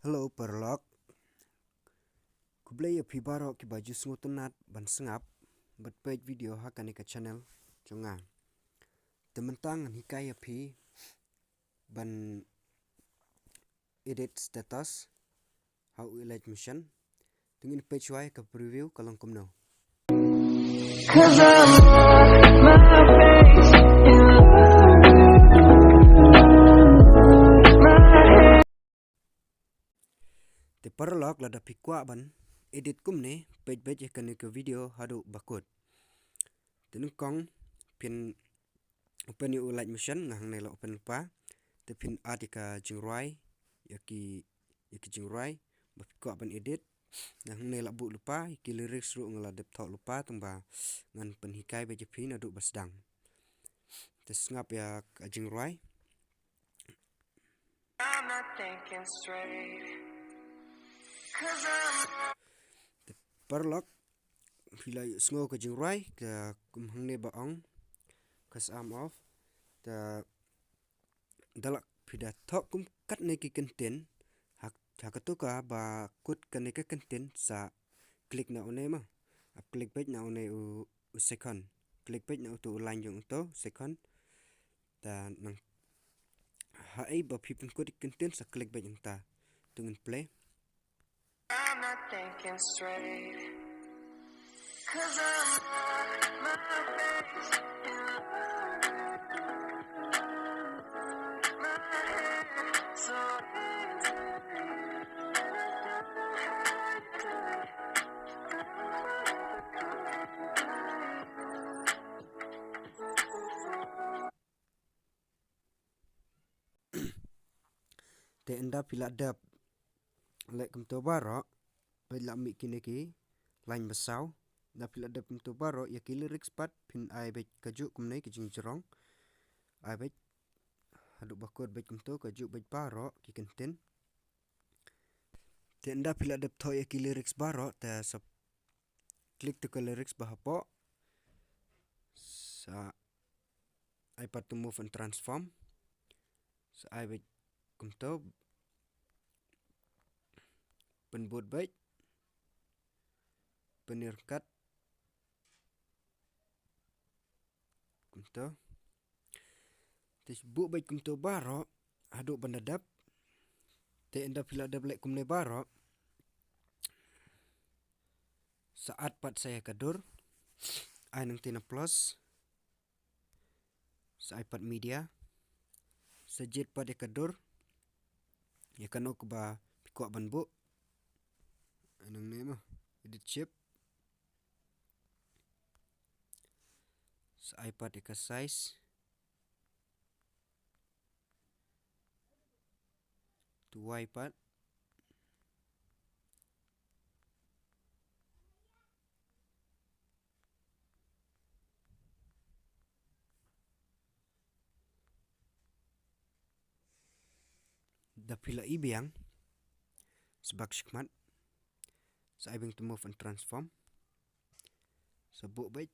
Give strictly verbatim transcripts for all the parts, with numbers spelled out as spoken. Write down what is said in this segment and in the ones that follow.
Hello paralok. Khublei ïa phi baroh kiba ju sngewtynnat ban sngap bad peit video ha kane ka channel jong nga. Te mynta ngan hikai ïa phi ban edit status ha u Elite Mission. Te ngin peit shuwa ïa ka preview ka long kumno. Te paralok, lada phi kwah ban edit kumne, peit beit ïa kane ka video haduh ba kut. Te nyngkong phin open ïa u Elite Mission, nga hangne la open lypa. Te phin add ïa ka jingrwai, ïa ki, ïa ki jingrwai ba phi kwah ban edit. Nga hangne la buh lypa, ïa ki lyrics ruh nga la dep thoh lypa, tangba ngan pynhikai beit ïa phi naduh ba sdang. Te sngap ïa ka jingrwai. I'm not thinking straight. Te paralok, phi la sngew ka jingrwai ka kum hangne ba ong, 'Cause I'm off. Te da lah phi da thoh kum katne ki kyntien ha, ha kato kaba kut kane ka kyntien, sa click na une ma. Ap click beit na une u, u second. Click beit na uto u line jong uto second. Te nang ha ei ba phi pynkut ki kyntien, sa click beit nangta. To ngin play. I'm not thinking straight. 'Cause I'm off my face. My head so easy. Te ynda phi la dep leh kumto baroh, bad la mih kine ki line ba saw. Ynda phi la dep kumto baroh, ïa ki lyrics pat phin ai beit kajuh kumne ki jingjrong. Ai beit haduh ba kut beit kumto, kajuh beit baroh ki kyntien. Te ynda phi la dep thoh ïa ki lyrics baroh, te sa click to ka lyrics ba hapoh. Sa ai pat to move and transform. Sa ai beit kumto. Pynbud beit. Pynïar kat. Kumto. Te buh beit kumto baroh haduh ban da dep. Te ynda phi la dep leh kumne baroh, sa add pat sa ïa ka dur. Ai nangta na plus. Sa ai pat media. Sa jied pat ïa ka dur, ïa kano kaba phi kwah ban buh. Ai nangne ma, edit shape. Sa ai pat ïa ka size. To wai pat. Da phi la i biang, sa bak shikmat. Sa ai biang to move and transform. Sa buh beit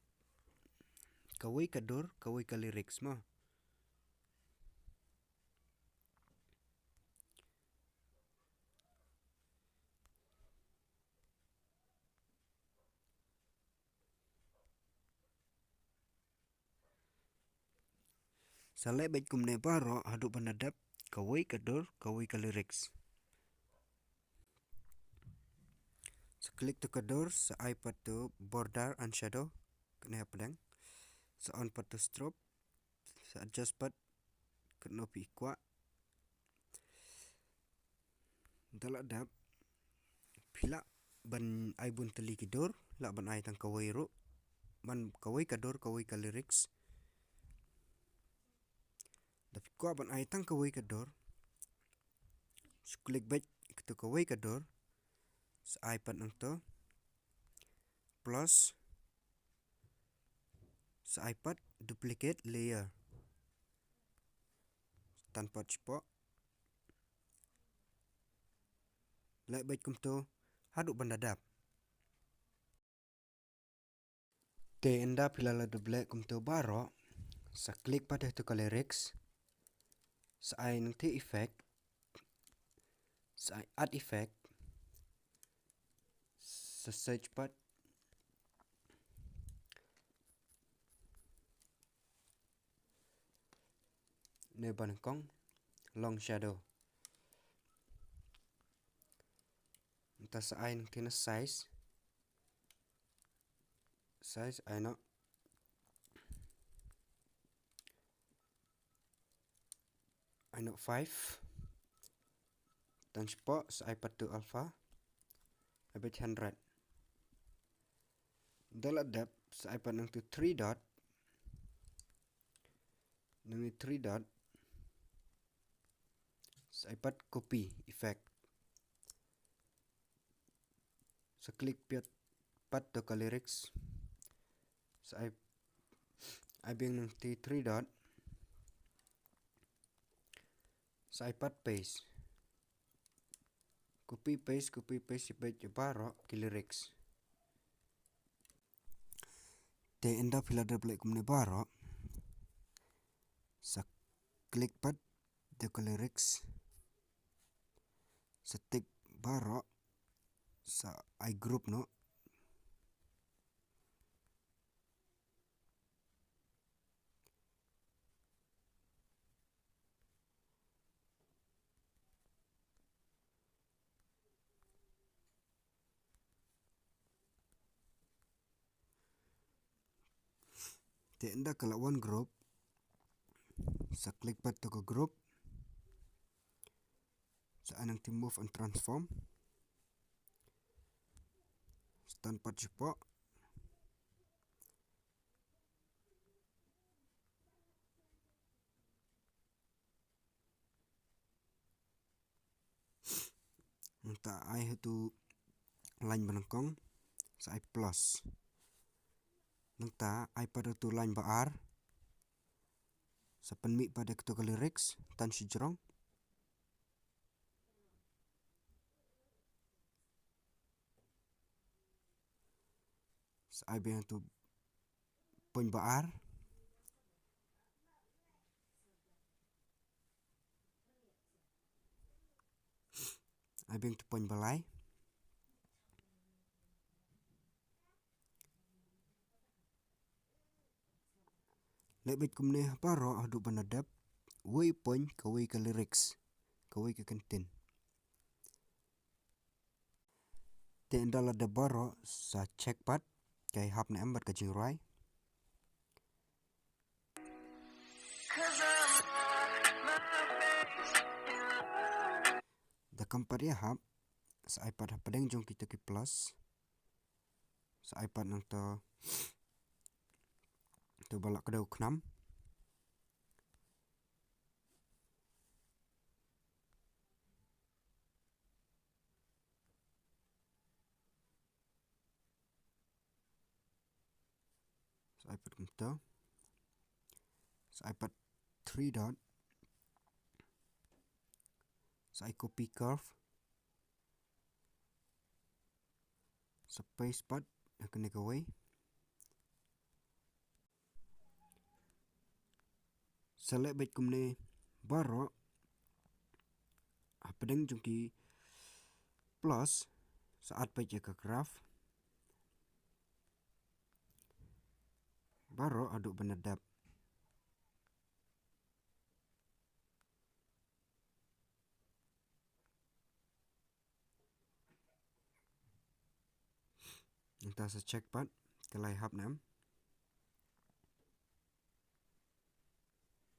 kawei ka dur, kawei ka lyrics mo. Sa leh beit kumne baroh haduh ban da dep kawei ka dur, kawei ka lyrics. Sa click to ka dur, sa ai pat to border and shadow, kane hapdeng. Sa on pat to strobe, sa adjust pat katno phi kwah. Da lah dep, phi lah ban ai bun tylli ki dur, lah ban ai tang kawei ruh, ban kawei ka dur, kawei ka lyrics. Da phi kwah ban ai tang kawei ka dur, sa click beit kato kawei ka dur, sa ai pat nangto plus, sa ai pat duplicate layer. Tan pat shapoh. Leh beit kumto haduh ban da dep. Te ynda phi la lah dep leh kumto baroh, sa click pat ïa to ka lyrics. Sa ai nangta effect. Sa ai add effect. Sa search pat. Ne ba nyngkong long shadow. Nangta sa ai nangta na size. Size ai noh. Ai noh five. Tang shapoh sa ai pat to alpha. Ai beit hundred. Nda la dep sa ai pat nangta three dot. Nangta three dot. Sa ai pat copy effect. Sa click pat, pat to ka lyrics. Sa ai, ai biang nangta three dot. Sa ai pat paste. Copy paste, copy paste, ïa beit ïa baroh ki lyrics. Te ynda phi la dep leh kumne baroh, sa click pat to ka lyrics. Sa tick baroh, sa ai group noh. Te ynda ka la wan group, sa click pat to ka group. Sa ai nangta move and transform. Sa tan pat shapoh. Nangta ai ha uto u line ba nyngkong, sa ai plus. Nangta ai pat ha uto u line ba ar, sa pynmih pat ïa kato ka lyrics, tan shajrong. Sa ai biang uto u point ba ar. Ai biang uto u point ba lai. Leh beit kumne ha baroh haduh ba na dep, uwei u point kawei ka lyrics, kawei ka kyntien. Te ynda la dep baroh sa check pat ka ïahap ne em bad ka jingrwai. Da kam pat ïahap, sa ai pat hapdeng jong kito ki plus. Sa ai pat nangto, to ba la kdew khnam. Sa ai pat kumto. Sa ai pat three dot. Sa ai copy curve. Sa paste pat ha kane kawei. Sa leh beit kumne baroh, hapdeng jong ki plus, sa add beit ïa ka graph. Baroh haduh ba na dep. Nangta sa check pat ka la ïahap ne em.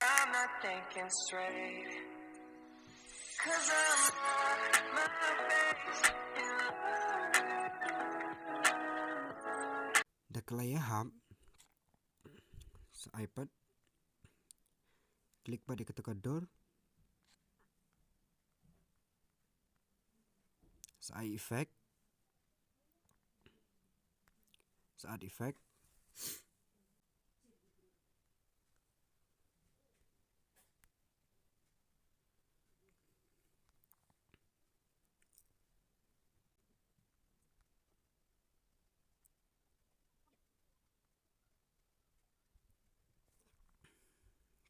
I'm not thinking straight. 'Cause I'm off my face. Da ka la ïahap, sa ai pat. Click pat ïa kato ka dur. Sa ai effect. Sa add effect.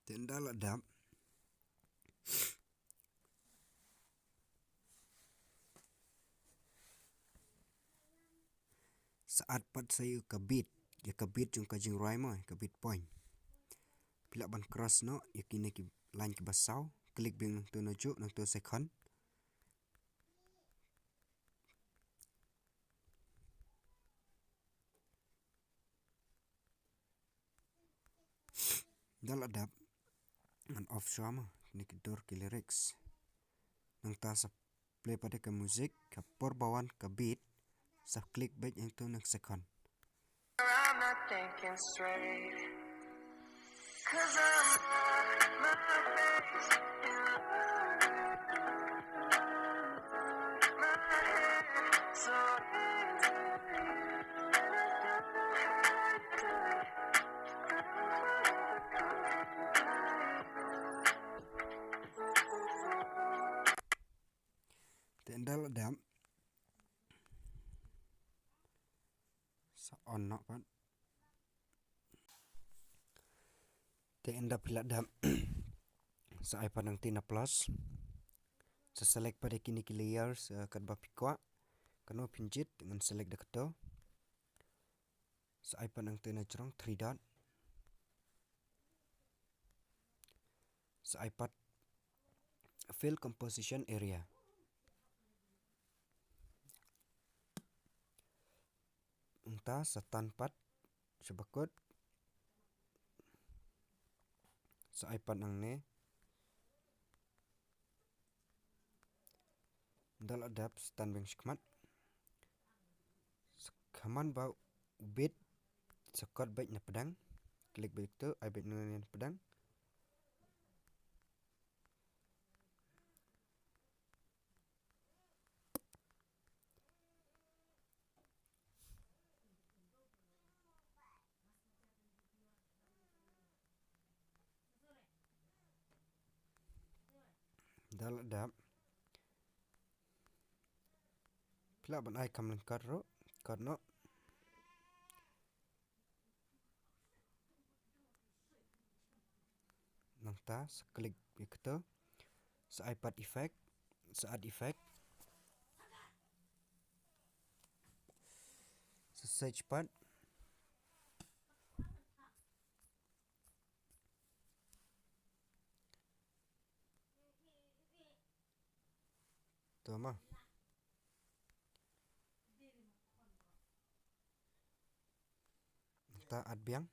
Te ynda la dep, Sa add pat sa ïa ka beat, ïa ka beat jong ka jingrwai mo, ïa ka beat point. Phi lah ban cross noh ïa kine ki line kiba saw. Click biang nangto najuh, nangto second. Ynda la dep, ngan off shuwa mo kine ki dur ki lyrics. Nangta sa play pat ïa ka music, ka por ba wan ka beat, sa click back ïa uto u next second. I'm not thinking straight. 'Cause I'm off my face. My head so heavy. And I don't know how you do it. Te ynda la dep, sa on noh pat. Te ynda phi la dep, sa ai pat nangta na plus. Sa select pat ïa kine ki layers, eh, katba phi kwah. Kano phin jied, ngan select da kato. Sa ai pat nangta na jrong three dot. Sa ai pat fill composition area. Nangta sa tan pat sha bakut. Sa ai pat nangne. Ynda la dep, sa tan biang shakhmat. Sa kham man ba u beat, sa kot beit na pdeng. Click beit uto, ai beit nangne na pdeng. Ynda la dep, phi lah ban ai kham lyngkot ruh, kot noh. Nangta sa click ïa kato. Sa ai pat effect, sa add effect. Sa search pat. To mo. Nangta add biang.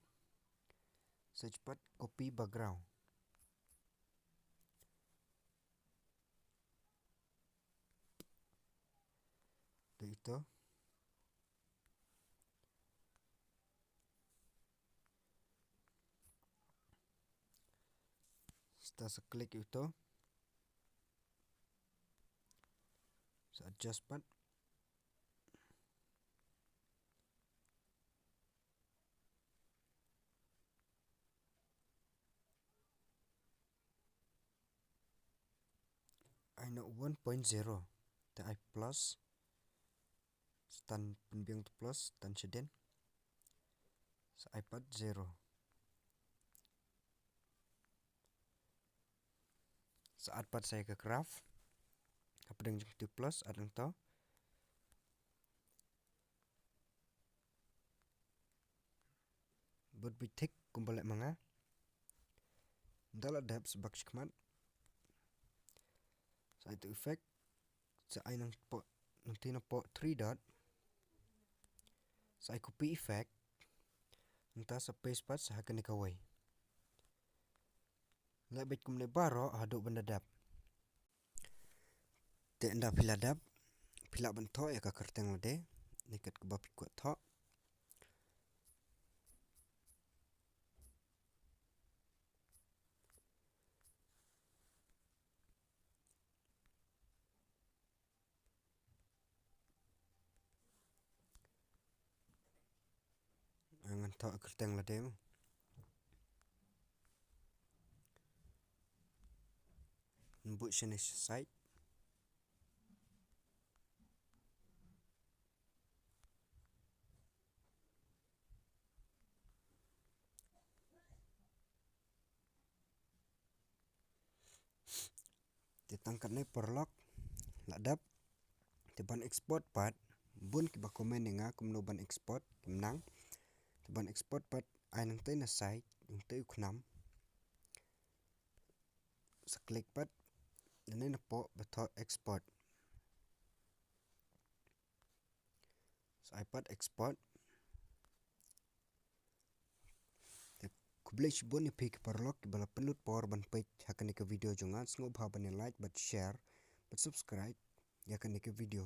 Search pat copy background. Dei ito. Sa sa click ito. Sa adjust pat. Ai noh one point zero. Te ai plus. Sa tan pynbiang to plus, tan shadien. Sa ai pat zero. Sa add pat sa ïa ka graph. Hapdeng jong uto u plus, add nangto. Bad bit thik kumba leh ma nga. Ynda la dep sa bak shakhmat. Sa ai to effect. Sa ai nang po, nangta na po three dot. Sa ai copy effect. Nangta sa paste pat sa ha kane kawei. Leh beit kumne baroh haduh ban da dep. Te ynda phi la dep, phi lah ban thoh ïa ka kyrteng lade, ne katba phi kwah thoh. Ngan thoh kyrteng lade mo. Ngan buh shane sha side. Te tang katne paralok, la dep. Te ban export pat, Bun kiba comment ïa nga kumno ban export, kim nang. Te ban export pat, ai nangtei na side, nangtei u khnam. Sa click pat, nangne napoh ba thoh export. Sa ai pat export. Te khublei shibun ïa phi ki paralok kiba la pynlut por ban peit ha kane ka video jong nga, sngewbha ban ïa like bad share bad subscribe ïa kane ka video.